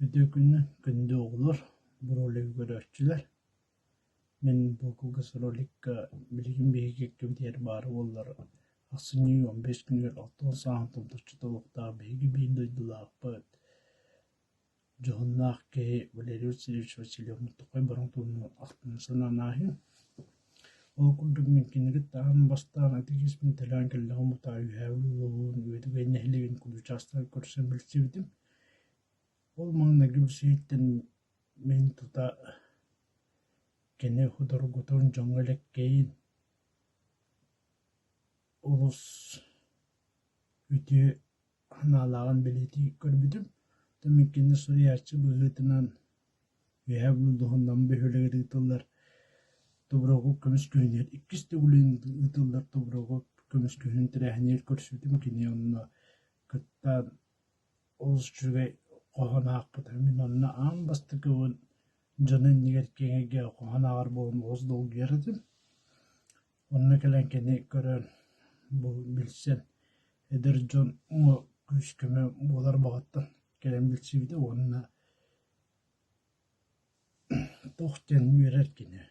Үтүө күнүнэн күндү оҕолор, бу ролигы көрөөччүлэр. Мин бу кылгас роликка билигин биһиги кэккэбитигэр баар буоллар ахсынньы 15 күнүгэр 60 сааһын томточчу толуктаах биһиги биир дойдулаахпыт, дьоһуннаах киһи Валерий Васильевич Васильев Муттуххай Бороҥ туһунан ахтан-санаан ааһыым. Ол курдук мин киниги аан бастаан ытык төлөөн кэллэҕим утаа Үөһээ Бүлүү улууһун Үөдүгэй нэһилиэгин учаастагар көрсөн билсибитим. Ол маҥнайгы билсиһииттэн мин тута кини судургутун, дьоҥҥо элэккэйин, олус үтүө санаалааҕын бэлиэтии көрбүтүм. Оттон мин кини суруйааччы быһыытынан Үөһээ Бүлүү улууһун Нам бөһүөлэгэр ыытыллар Тобуруокап көмүс күһүнүгэр иккис төгүлүн ыытыллар Тобуруокап көмүс күһүнүн тэрээһинигэр көрсүбүтүм. Кини онно кыттан олус үчүгэй хоһоон аахпыта. Мин онно аан бастакыбын дьон иннигэр киэҥ эйгэҕэ хоһоон ааҕар буолан олус долгуйар этим. Онно кэлэн кини көрөн, бу билсэн, эдэр дьон күүс-көмө буолар баҕаттан кэлэн билсибитэ уонна туох диэн үөрэр кини.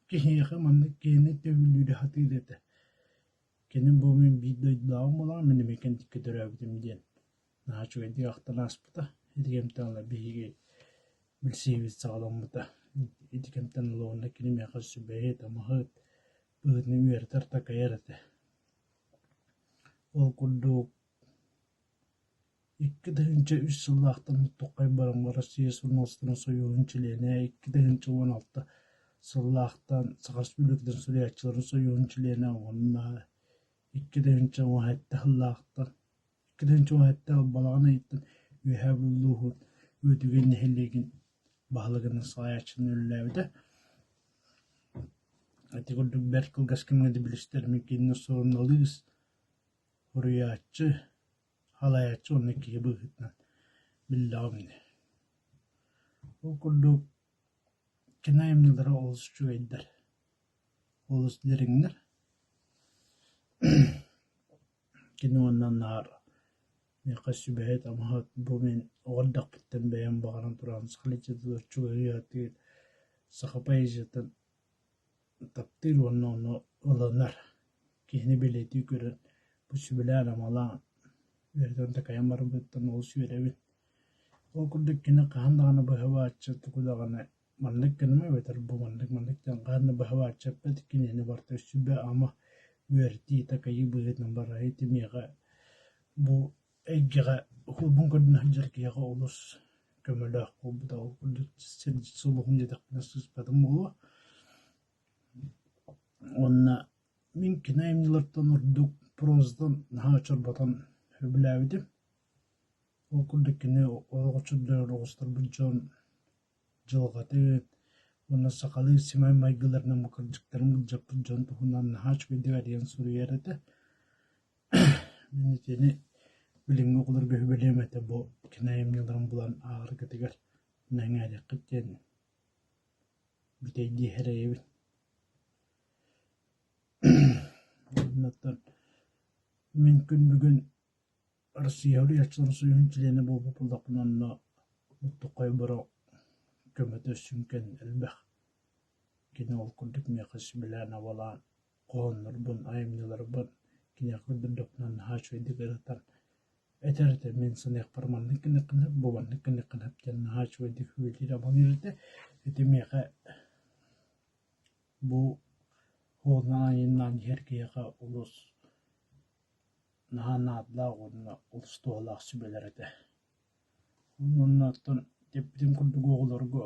Киһиэхэ маннык киһини төбүлүүрү сатыыр этэ. Кини бу мин биир дойдулааҕым буолаҕын, мин эмиэ кэнтиккэ төрөөбүтүм диэн наһаа үчүгэйдик ахтан ааспыта. Ити кэмтэн ыла биһиги билсиһиибит саҕаламмыта. Ити кэмтэн ыла уонна кини миэхэ сүбэһит, амаһыт быһыытынан үөрэтэр-такайар этэ. Ол курдук 2003 сыллаахтан Муттуххай баран Россия суруналыыстарын сойууһун чилиэнэ, 2016 сыллаахтан Саха Республикатын суруйааччыларын сойууһун чилиэнэ уонна 2017 сыллаахтан 2017 балаҕан ыйыттан Үөһээ Бүлүү улууһун Үөдүгэй нэһилиэгин баһылыгынан салайааччынан үлэлээбитэ. Ити курдук бэрт кылгас кэмҥэ да билистэр мин кинини суруналыыс, суруйааччы, халайааччы уонна киһи быһыытынан биллэҕим ини. Ол курдук кини айымньылара олус үчүгэйдэр, олус дириҥнэр. Кини уонна наар миэхэ сүбэһит-амаһыт бу мин оҕо эрдэхпиттэн бэйэм баҕаран туран саха литературатын чугаһыы саха поэзиятын таптыыр уонна ону ылынар, киһини бэлиэтии көрөн бу сүбэлээн-амалаан үөрэтэн-такайан барбыттан олус үөрэбин. Ол курдук кини хаһан даҕаны быһа-бааччы тугу даҕаны маннык гыныма эбэтэр бу маннык-маннык диэн хаһан да быһа-бааччы эппэт, кинини барыта сүбэ-ама үөрэтии, такайыы быһыытынан барара. Ити миэхэ бу эйгэҕэ уһуурбун көрдөнө сылдьар киһиэхэ олус көмөлөөх буолбута. Ол курдук сирдьит сулуһум диэтэхпинэ сыыспатым буолуо. Уонна мин кини айымньылартан ордук прозатан наһаа чорботон сөбүлээбитим. Ол курдук кини олох үчүгэй оҕустарбыт дьон дьылҕатын уонна сахалыы симэй майгыларынан кырдьыктарын былдьаппыт дьон туһунан наһаа үчүгэйдик арыйан суруйар этэ. Мин итини билиҥҥи оҕолорго сүбэлиэм этэ бу кини айымньыларын булан ааҕаргытыгар мэҥээриэххит диэн бүтэйдии эрэйэбин. Оннуттан мин күн бүгүн Россия суруйааччыларын сойууһун чилиэнэ буолбут буоллахпына онно Муттуххай Боро көмөтө сүҥкэн элбэх. Кини ол курдук миэхэ сүбэлээн-абалаан хоһооннорбун, айымньыларбын киниэхэ көрдөрдөхпүнэ наһаа үчүгэйдик ырытан этэр этэ мин саныахпар маннык гыныаххын сөп, бу маннык гыныаххын сөп диэн наһаа үчүгэйдик сүбэлиир-абалыыр этэ. Ити миэхэ бу суолунан айаннаан иһэр киһиэхэ олус наһаа наадалаах уонна олус туһалаах сүбэлэр этэ. Уонна оттон эппитим курдук оҕолорго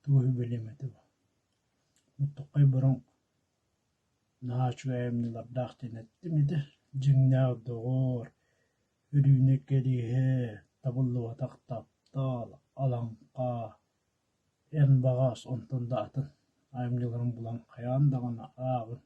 тугу сүбэлиэм этэ Муттуххай бороҥ наһаа үчүгэй айымньылардаах диэн эттим ити. Дьиҥнээх доҕор, Өрүүнэ кэриэһэ, табыллыбатах таптал, алаҥха, эн баҕас онтон да атын айымньыларын булан хайаан даҕаны ааҕыҥ.